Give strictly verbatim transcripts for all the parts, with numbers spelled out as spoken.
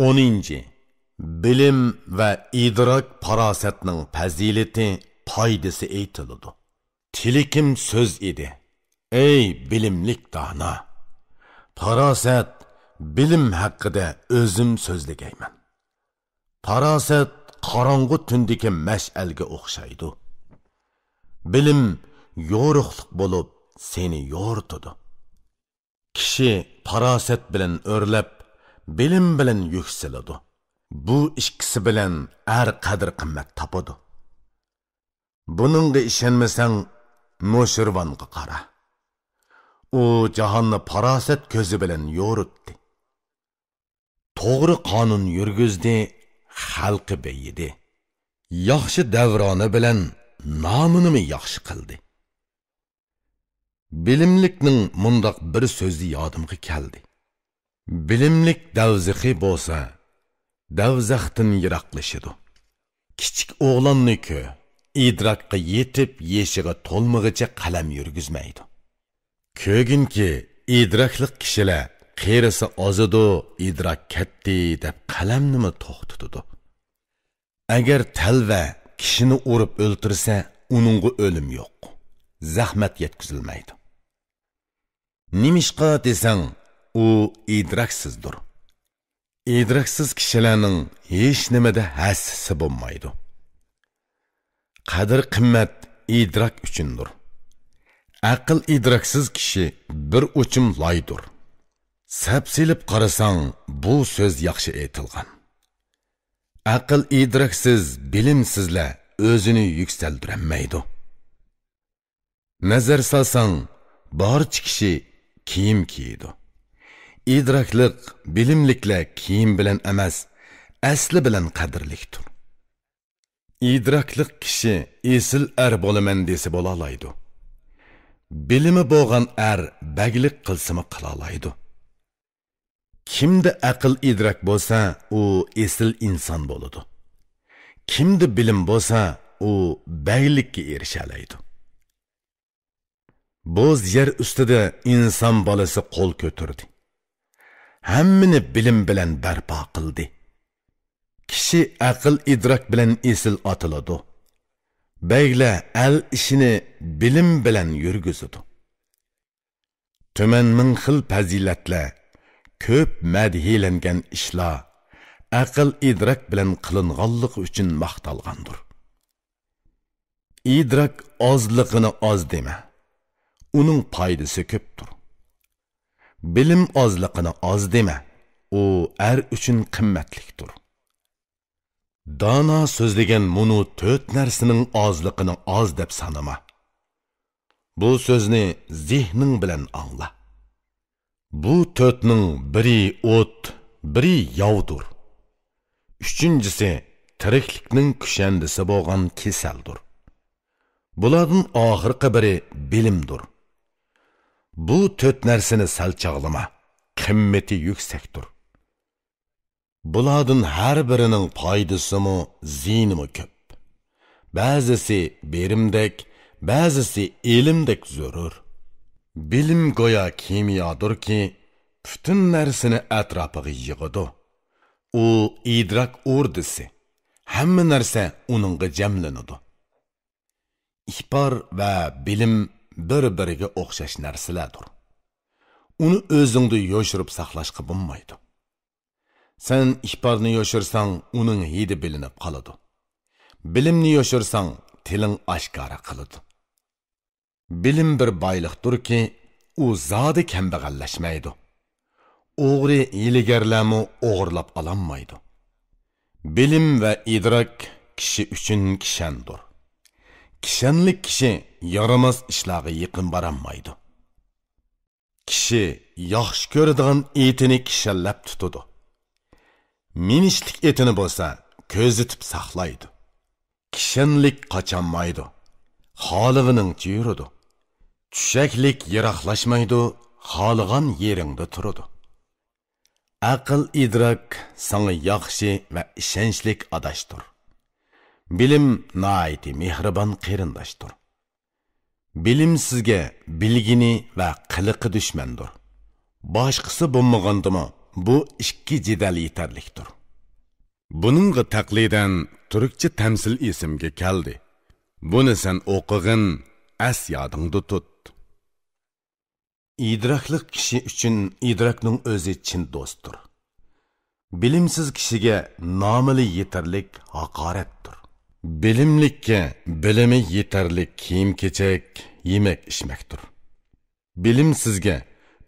ئونىنچى، بىلىم ۋە ئىدراك پاراسەتنىڭ پەزىلىتى، پايدىسى ئېيتىلىدۇ. تىلىكىم سۆز ئىدى، ئەي بىلىملىك دانا! پاراسەت، بىلىم ھەققىدە ئۆزۈم سۆزلىگەيمەن. پاراسەت قاراڭغۇ تۈندىكى مەشئەلگە ئوخشايدۇ. بىلىم يورۇقلۇق بولۇپ، سېنى يورۇتىدۇ. كىشى پاراسەت بىلەن ئۆرلەپ، بىلىم بىلەن يۈكسىلىدۇ. بۇ ئىككىسى بىلەن ئەر قەدىر-قىممەت تاپىدۇ. بۇنىڭغا ئىشەنمىسەڭ، نوشىرۋانغا قارا. ئۇ جاھاننى پاراسەت كۆزى بىلەن يورۇتتى. توغرا قانۇن يۈرگۈزدى، خەلقى بېيىدى. ياخشى دەۋرانى بىلەن نامىنىمۇ ياخشى قىلدى. بىلىملىكنىڭ مۇنداق بىر سۆزى يادىمغا كەلدى: بىلىملىك دەۋزىخى بولسا، دەۋزەختىن يىراقلىشىدۇ. كىچىك ئوغلاننى كۆر، ئىدراكقا يېتىپ، يېشىغا تولمىغىچە قەلەم يۈرگۈزمەيدۇ. كۆرگىنكى، ئىدراكلىق كىشىلەر قېرىسا ئازىدۇ، ئىدراك كەتتى دەپ قەلەمنىمۇ توختىتىدۇ. ئەگەر تەلۋە كىشىنى ئۇرۇپ ئۆلتۈرسە، ئۇنىڭغا ئۆلۈم يوق، زەخمەت يەتكۈزۈلمەيدۇ. نېمىشقا دېسەڭ، ئۇ ئىدراكسىزدۇر. ئىدراكسىز كىشىلەرنىڭ ھېچنېمىدە ھەسسىسى بولمايدۇ. قەدىر-قىممەت ئىدراك ئۈچۈندۇر. ئەقىل ئىدراكسىز كىشى بىر ئوچۇم لايدۇر. سەپ سېلىپ قارىساڭ، بۇ سۆز ياخشى ئېيتىلغان. ئەقىل ئىدراكسىز، بىلىمسىزلەر ئۆزىنى يۈكسەلدۈرەلمەيدۇ. نەزەر سالساڭ، بارچە كىشى كىيىم كىيىدۇ. ئىدراكلىق، بىلىملىكلەر كىيىم بىلەن ئەمەس، ئەسلى بىلەن قەدىرلىكتۇر. ئىدراكلىق كىشى ئېسىل ئەر بولىمەن دېسە بولالايدۇ. بىلىمى بولغان ئەر بەگلىك قىلسىمۇ قىلالايدۇ. كىمدە ئەقىل ئىدراك بولسا، ئۇ ئېسىل ئىنسان بولىدۇ. كىمدە بىلىم بولسا، ئۇ بەگلىككە ئېرىشەلەيدۇ. بوز يەر ئۈستىدە ئىنسان بالىسى قول كۆتۈردى. ھەممىنى بىلىم بىلەن بەرپا قىلدى. كىشى ئەقىل ئىدراك بىلەن ئېسىل ئاتىلىدۇ. بەگلەر ئەل ئىشىنى بىلىم بىلەن يۈرگۈزىدۇ. تۈمەن مىڭ خىل پەزىلەتلەر، كۆپ مەدھىيلەنگەن ئىشلار ئەقىل ئىدراك بىلەن قىلىنغانلىقى ئۈچۈن ماختالغاندۇر. ئىدراك ئازلىقىنى ئاز دېمە، ئۇنىڭ پايدىسى كۆپتۇر. بىلىم ئازلىقىنى ئاز دېمە، ئۇ ئەر ئۈچۈن قىممەتلىكتۇر. دانا سۆزلىگەن مۇنۇ تۆت نەرسىنىڭ ئازلىقىنى ئاز دەپ سانىما. بۇ سۆزنى زېھنىڭ بىلەن ئاڭلا. بۇ تۆتنىڭ بىرى ئوت، بىرى ياۋدۇر. ئۈچىنچىسى تىرىكلىكنىڭ كۈشەندىسى بولغان كېسەلدۇر. بۇلاردىن ئاخىرقى بىرى بىلىمدۇر. بۇ تۆت نەرسىنى سەل چاغلىما، قىممىتى يۈكسەكتۇر. بۇلاردىن ھەر بىرىنىڭ پايدىسىمۇ، زىيىنىمۇ كۆپ. بەزىسى بېرىمدەك، بەزىسى ئېلىمدەك زۆرۈر. بىلىم گويا كىميادۇركى، پۈتۈن نەرسىنى ئەتراپىغا يىغىدۇ. ئۇ ئىدراك ئوردىسى، ھەممە نەرسە ئۇنىڭغا جەملىنىدۇ. ئىپار ۋە بىلىم بىر-بىرىگە ئوخشاش نەرسىلەردۇر. ئۇنى ئۆزۈڭدە يوشۇرۇپ ساقلاشقا بولمايدۇ. سەن ئىپارنى يوشۇرساڭ، ئۇنىڭ ھىدى بىلىنىپ قالىدۇ. بىلىمنى يوشۇرساڭ، تىلىڭ ئاشكارا قىلىدۇ. بىلىم بىر بايلىقتۇركى، ئۇ زادى كەمبەغەللەشمەيدۇ. ئوغرى، ھىيلىگەرلەرمۇ ئوغرىلاپ ئالالمايدۇ. بىلىم ۋە ئىدراك كىشى ئۈچۈن كىشەندۇر. كىشەنلىك كىشى يارىماس ئىشلارغا يېقىن بارالمايدۇ. كىشى ياخشى كۆرىدىغان ئېتىنى كىشەنلەپ تۇتىدۇ. مىنىشلىك ئېتىنى بولسا كۆزىتىپ ساقلايدۇ. كىشەنلىك قاچالمايدۇ، خالىغىنىڭچە يۈرىدۇ. چۈشەكلىك يىراقلاشمايدۇ، خالىغان يېرىڭدە تۇرىدۇ. ئەقىل ئىدراك ساڭا ياخشى ۋە ئىشەنچلىك ئاداشتۇر. بىلىم ناھايىتى مېھرىبان قېرىنداشتۇر. بىلىمسىزگە بىلگىنى ۋە قىلىقى دۈشمەندۇر. باشقىسى بولمىغاندىمۇ بۇ ئىككى جېدەل يېتەرلىكتۇر. بۇنىڭغا تەقلىدەن تۈركچە تەمسىل ئېسىمگە كەلدى. بۇنى سەن ئوقۇغىن، ئەس يادىڭدا تۇت. ئىدراكلىق كىشى ئۈچۈن ئىدراكنىڭ ئۆزى چىن دوستتۇر. بىلىمسىز كىشىگە نامىلا يېتەرلىك ھاقارەتتۇر. بىلىملىككە بىلىمى يېتەرلىك كىيىم-كېچەك، يېمەك-ئىچمەكتۇر. بىلىمسىزگە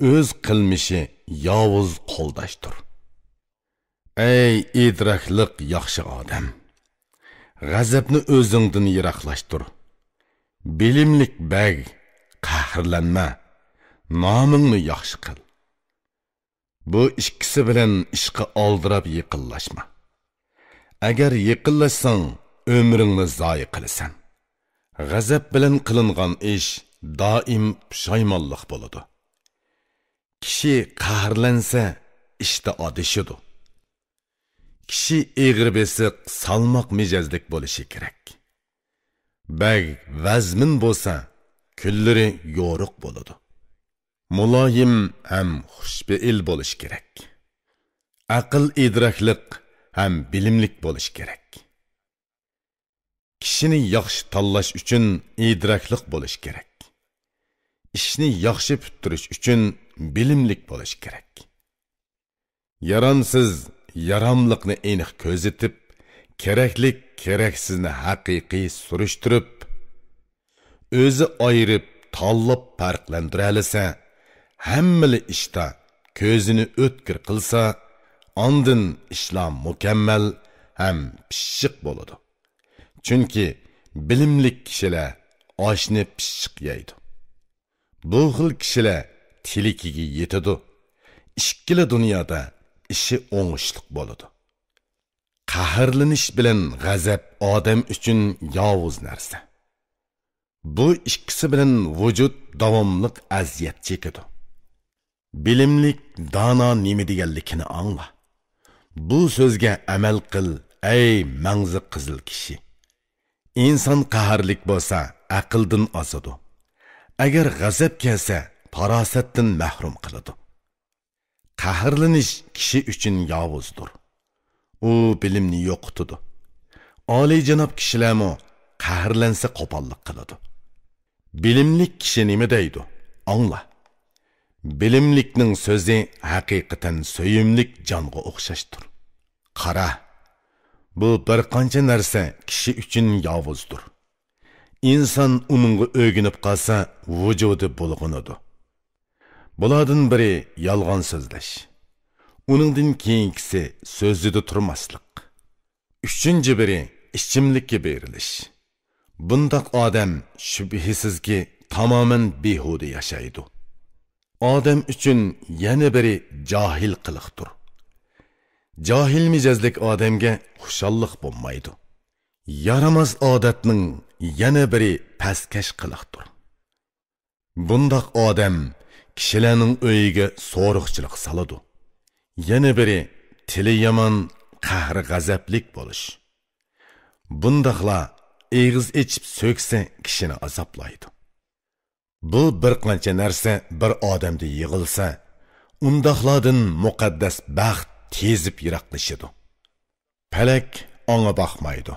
ئۆز قىلمىشى ياۋۇز قولداشتۇر. ئەي ئىدراكلىق ياخشى ئادەم! غەزەپنى ئۆزۈڭدىن يىراقلاشتۇر. بىلىملىك بەگ، قەھرلەنمە، نامىڭنى ياخشى قىل. بۇ ئىككىسى بىلەن ئىشقا ئالدىراپ يېقىنلاشما. ئەگەر يېقىنلاشساڭ، ئۆمرۈڭنى زايە قىلىسەن. غەزەپ بىلەن قىلىنغان ئىش دائىم پۇشايمانلىق بولىدۇ. كىشى قەھرلەنسە، ئىشتا ئادىشىدۇ. كىشى ئېغىر بېسىق، سالماق مىجەزلىك بولۇشى كېرەك. بەگ ۋەزمىن بولسا، كۈنلىرى يورۇق بولىدۇ. مۇلايىم ھەم خۇشپېئىل بولۇشى كېرەك. ئەقىل ئىدراكلىق ھەم بىلىملىك بولۇشى كېرەك. كىشىنى ياخشى تاللاش ئۈچۈن ئىدراكلىق بولۇش كېرەك. ئىشنى ياخشى پۈتتۈرۈش ئۈچۈن بىلىملىك بولۇش كېرەك. يارامسىز ياراملىقنى ئېنىق كۆزىتىپ، كېرەكلىك كېرەكسىزنى ھەقىقىي سۈرۈشتۈرۈپ، ئۆزى ئايرىپ تاللاپ پەرقلەندۈرەلىسە، ھەممىلا ئىشتا كۆزىنى ئۆتكۈر قىلسا، ئاندىن ئىشلار مۇكەممەل ھەم پىششىق بولىدۇ. چۈنكى بىلىملىك كىشىلەر ئاشنى پىششىق يەيدۇ. بۇ خىل كىشىلەر تىلىكىگە يېتىدۇ. ئىككىلا دۇنيادا ئىشى ئوڭۇشلۇق بولىدۇ. قەھەرلىنىش بىلەن غەزەپ ئادەم ئۈچۈن ياۋۇز نەرسە. بۇ ئىككىسى بىلەن ۋۇجۇد داۋاملىق ئەزىيەت چېكىدۇ. بىلىملىك، دانا نېمە دېگەنلىكىنى ئاڭلا. بۇ سۆزگە ئەمەل قىل، ئەي مەڭزى قىزىل كىشى! ئىنسان قەھەرلىك بولسا، ئەقىلدىن ئازىدۇ. ئەگەر غەزەپ كەلسە، پاراسەتتىن مەھرۇم قىلىدۇ. قەھەرلىنىش كىشى ئۈچۈن ياۋۇزدۇر. ئۇ بىلىمنى يوقىتىدۇ. ئالىيجاناب كىشىلەرمۇ قەھەرلەنسە قوپاللىق قىلىدۇ. بىلىملىك كىشى نېمە دەيدۇ؟ ئاڭلا. بىلىملىكنىڭ سۆزى ھەقىقەتەن سۆيۈملۈك جانغا ئوخشاشتۇر. قارا، بۇ بىر قانچە نەرسە كىشى ئۈچۈن ياۋۇزدۇر. ئىنسان ئۇنىڭغا ئۆگىنىپ قالسا، ۋۇجۇدى بۇلغىنىدۇ. بۇلاردىن بىرى يالغان سۆزلەش. ئۇنىڭدىن كېيىنكىسى سۆزىدە تۇرماسلىق. ئۈچىنچى بىرى ئىچىملىككە بېرىلىش. بۇنداق ئادەم شۈبھىسىزكى تامامەن بىھۇدە ياشايدۇ. ئادەم ئۈچۈن يەنە بىرى جاھىل قىلىقتۇر. جاھىل مىجەزلىك ئادەمگە خۇشاللىق بولمايدۇ. يارىماس ئادەتنىڭ يەنە بىرى پەسكەش قىلىقتۇر. بۇنداق ئادەم كىشىلەرنىڭ ئۆيىگە سورۇقچىلىق سالىدۇ. يەنە بىرى تىلى يامان، قەھرى غەزەپلىك بولۇش. بۇنداقلار ئېغىز ئېچىپ سۆكسە كىشىنى ئازابلايدۇ. بۇ بىر قانچە نەرسە بىر ئادەمدە يىغىلسا، ئۇنداقلاردىن مۇقەددەس بەخت تېزىپ يىراقلىشىدۇ. پەلەك ئاڭا باقمايدۇ.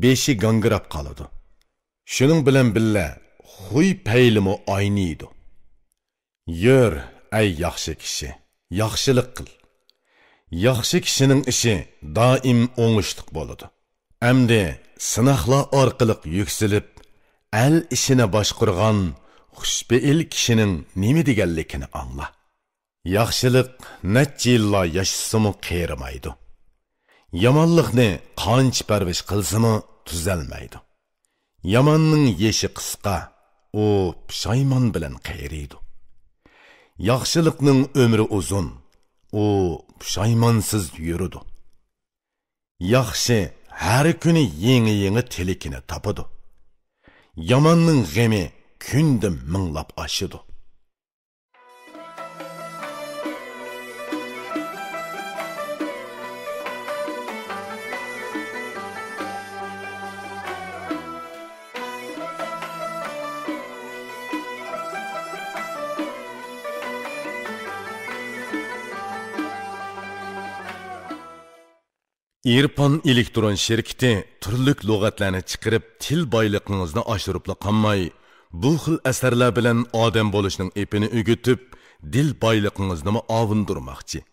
بېشى گاڭگىراپ قالىدۇ. شۇنىڭ بىلەن بىللە، خۇي پەيلىمۇ ئاينىيدۇ. يۈر، ئەي ياخشى كىشى، ياخشىلىق قىل. ياخشى كىشىنىڭ ئىشى دائىم ئوڭۇشلۇق بولىدۇ. ئەمدى سىناقلار ئارقىلىق يۈكسىلىپ، ئەل ئىشىنى باشقۇرغان خۇشپېئىل كىشىنىڭ نېمە دېگەنلىكىنى ئاڭلا. ياخشىلىق نەچچە يىللار ياشىسىمۇ قېرىمايدۇ. يامانلىقنى قانچە پەرۋىش قىلسىمۇ تۈزەلمەيدۇ. ياماننىڭ يېشى قىسقا، ئۇ پۇشايمان بىلەن قېرىيدۇ. ياخشىلىقنىڭ ئۆمرى ئۇزۇن، ئۇ پۇشايمانسىز يۈرىدۇ. ياخشى ھەر كۈنى يېڭى-يېڭى تىلىكىنى تاپىدۇ. ياماننىڭ غېمى كۈندە مىڭلاپ ئاشىدۇ. ئىرپان ئېلېكترون شىركىتى تۈرلۈك لۇغەتلەرنى چىقىرىپ، تىل بايلىقىڭىزنى ئاشۇرۇپلا قالماي، بۇ خىل ئەسەرلەر بىلەن ئادەم بولۇشنىڭ ئېپىنى ئۆگىتىپ، دىل بايلىقىڭىزنىمۇ ئاۋۇندۇرماقچى.